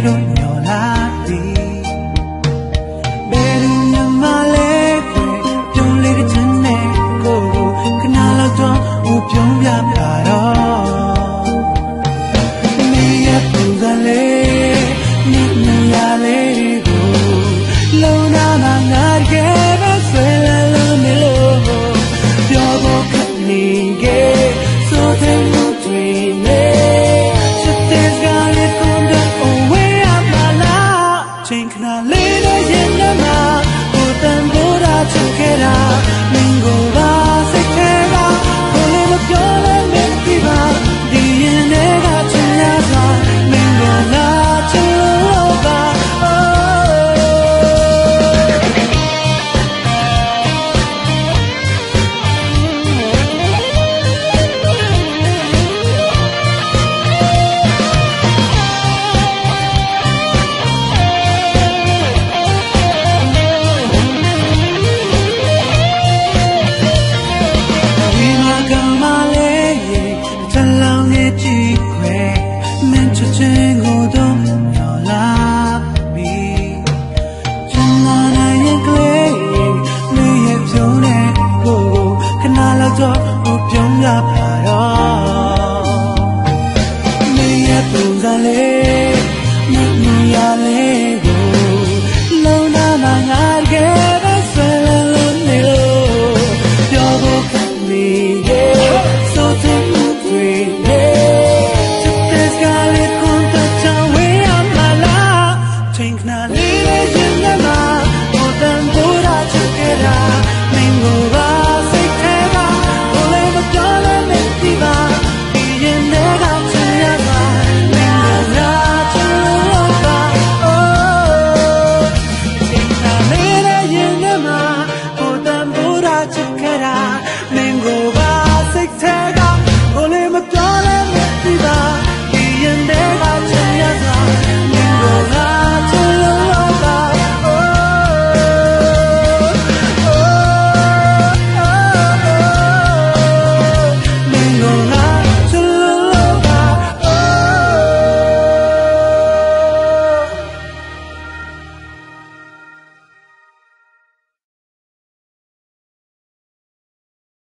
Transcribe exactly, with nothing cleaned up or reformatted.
Myawqlar bi baedu nuima laer ghae, ပြောင်းလဲကချင်တဲ့ကိုယ်ကို ခဏလောက်တော့ အို ပြောင်းပြပါတော့။ မင်းရဲ့ပုံစံလေး မျက်နှာလေးတွေကို လုံနောက်မှာ ငါတကယ်ပဲ ဆွဲလန်းလို့နေလို့ ပြောဖို့ခက်နေခဲ့ စိုးရိမ်မှုတွေနဲ့ ချစ်တဲ့စကားလေး ကိုယ်တော့ အဝေးရမှာလား။ ချိန်ခဏလေးနဲ့ ရင်ထဲမှာ ကိုယ်တန်ဖိုးထား ချစ်ခဲ့တာ မင်းကိုပါ စိတ်ထဲက ဘယ်လိုမပြောလဲ မသိပါ။ ဒီရင်ထဲက ချစ်ရတာ မင်းကိုသာ ချစ်လို့ပါ။ Oh. ကျွန်တော်နဲ့ ရင်ကျဲရင် မင်းရဲ့ပြုံးတဲ့ကိုယ်ကို ခဏလောက်တော့ အို ပြောင်းပြပါတော့။ မင်းရဲ့ပုံစံလေး